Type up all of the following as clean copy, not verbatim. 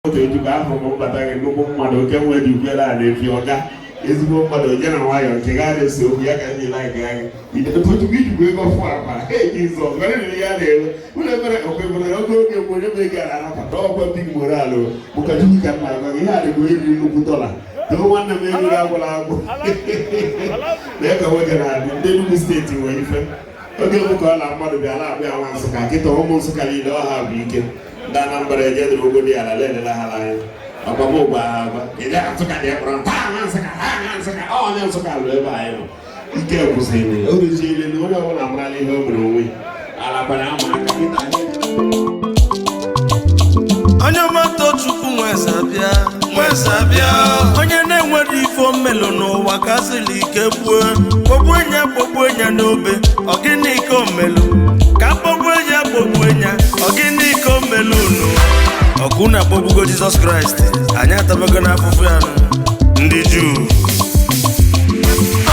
Otu ejikọ ahụ m mbata gị, nnukwu mmadụ, oke nwe ji ukwere a na-efi ọga, ezigbo mmadụ, onye na nwayọọ nke ga na-ese okwu ya ka m ji like ya. Gị Tochukwu ijikwa ego fụ akpa. Hey, Jizọs gwara na ihe a na-eme ụlọ ekpere okwebere oge oge mgbe onye bụ ego a na-anapụta ọkwa big moral bụ ka Chukwu ka m na-agwa gị. Ihe a dịbụ iri nnukwu dọla too. Nwanne m, ego agwụla agwụ na ka nwoke na-adị. Ndị Enugu Steeti nwere ife oge mbụ ka ọ na mmadụ bịa na-akpụ ya nwa Nsụka. Kịta ụmụ Nsụka niile ọha bụ ike. Ndị Anambra ejedere ogo dị ala lelela ha anya ọgbamụgba ha agba ịdị Nsụka dị kpọrọ taa nwa Nsụka ha nwa Nsụka ọ onye Nsụka lụ ebe anyị nọ. Ike kwụsịrị o reziele na onye ọbụla marala ihe o mere onwe ya ala kwara ama aka kịta anyị. Onye ọma Tochukwu nwezabịa nwezabịa, onye na-enwere ife omelụ n'ụwa ka sịrị ike gbue kpọgbuo ya, kpọgbuo ya n'obe. Ọgịnị ka omelụ ka kpọgbuo ya, kpọgbuo ya? Ọgịnị ka omelụ unu? Ọkụ na-akpọgbugo Jizọs Kraịst, anyị atabago n'afụfụ ya nụ. Ndị Juu,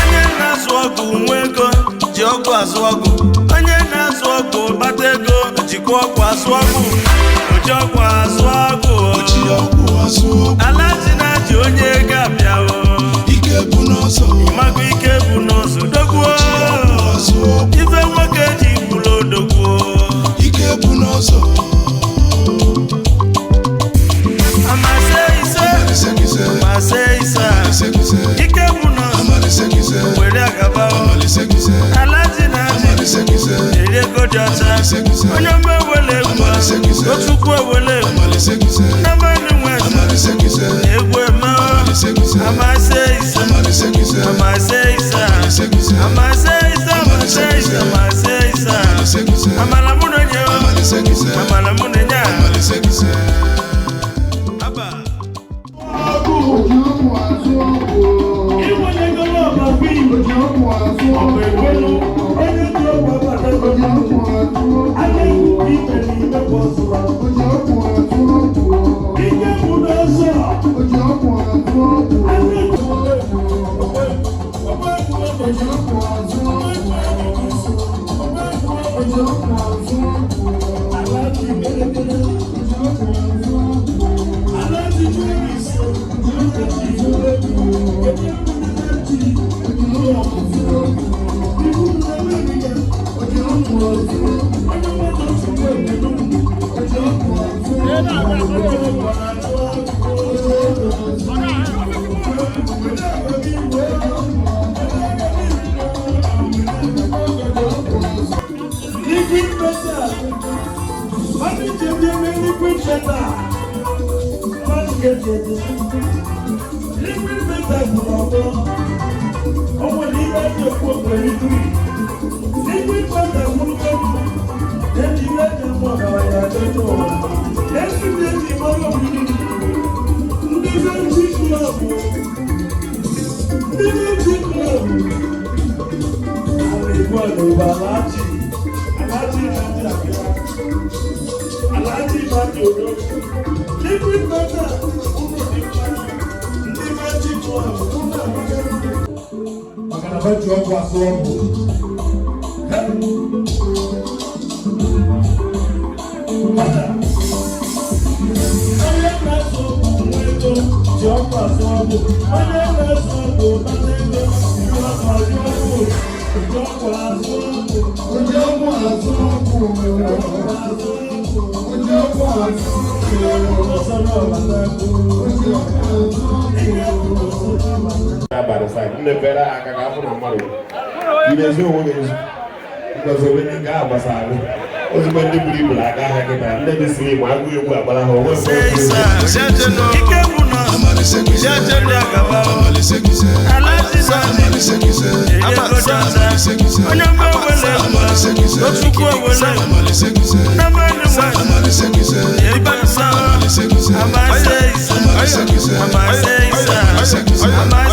onye na-azụ ọgwụ nwe ego ji ọgwụ azụ ọgwụ, onye na-azụ ọgwụ kpata ego jikwa ọgwụ azụ ọgwụ, oji ọgwụ azụ ọgwụ. Oji ọgwụ azụ ọgwụ. Alaji na-ji onye ego abịa o. Ike bụ n'ọzọ. Ịmago ike bụ n'ụzọ dogbuo. Oji ọgwụ azụ ọgwụ. Ife nwoke ji bụrụ odogwuo. Ike bụ n'ọzọ. Amase ise. Amalisekise. Amase ise. Amalisekise. Ike bụ n'ụzọ. Amalisekise. Were agaba o. Amalisekise. Alaji na-ji Amalisekise. eri ego dị ọcha. Amalisekise. Onye ọma ewele egwu. Amalisekise. Otukwu ewele egwu. Amalisekise. Nnamani nweze. Amalisekise. Egwu eme o. Amalisekise. Amase ise. Amalisekise. Amase ise. Amalisekise. Amase ise, amase ise, amase ise. Amalisekise. Amala mụ na onye o. Amalisekise. Amala mụ na onye a. Amalisekise. Aba. Oji ọgwụ azụ ọgwụ. Oji ọgwụ azụ ọgwụ. Oji ọgwụ azụ ọgwụ. Oji ọgwụ azụ ọgwụ. Oji ọgwụ azụ ọgwụ. Oji ọgwụ azụ ọgwụ. Oji ọgwụ azụ ọgwụ. Oji ọgwụ azụ ọgwụ. Oji ọgwụ azụ ọgwụ. Oji ọgwụ azụ ọgwụ. Oji ọgwụ azụ ọgwụ. Oji ọgwụ azụ ọgwụ. Oji ọgwụ azụ ọgwụ. Liquid metal. Mmadụ ji ebi eme liquid metal. Mmadụ ga-eji ebi. Liquid metal bụ n'ọgbọ. O nwere ihe eji ekwu okwu liquid. Liquid metal kwuru okwu. Eji ihe eji eme ọgaranya adọta ụwa. Esi ndị eji mara obodo. Ndị Venchi Club. Ndị Venchi Club. A na-ekwu ọdụ Alhaji. Alhaji Alhaji Abia. Alhaji Madi Odo. Liquid metal. Unu dị mma. Ndị Venchi Club. Unu amaka. Maka na ji ọgwụ azụ ọgwụ. Hey! Mada. Onye na-azụ ọgwụ nwe ego ji ọgwụ azụ ọgwụ. Onye na-azụ ọgwụ kpata ego jiri ọgwụ azụ ọgwụ. Ji ọgwụ azụ ọgwụ. Oji ọgwụ azụ ọgwụ. Azụ ọgwụ. Oji ọgwụ azụ ọgwụ. Ọsọrọ ọbata egwu. Oji ọgwụ azụ ọgwụ. Abalị side mmepere aka ka afọ na mmadụ ị na-ezu onwe gị ezu ngozi onwe gị nke a gbasara ozugbo. Ndị buru ibu na-aga ahịa kịta, ndị dị slim, agụ egwu agbara ha onwe mgbe. Ike bụ n'ụzọ. Amalisekise. Were agaba o. Amalisekise. Alaji na-ji Amalisekise. eri ego dị ọcha. Amalisekise. Onye ọma ewele egwu. Amalisekise. Otukwu ewele egwu. Amalisekise. Nnamani nweze. Amalisekise. Egwu eme o. Amalisekise. Amase ise. Amalisekise. Amase ise. Amalisekise. Amase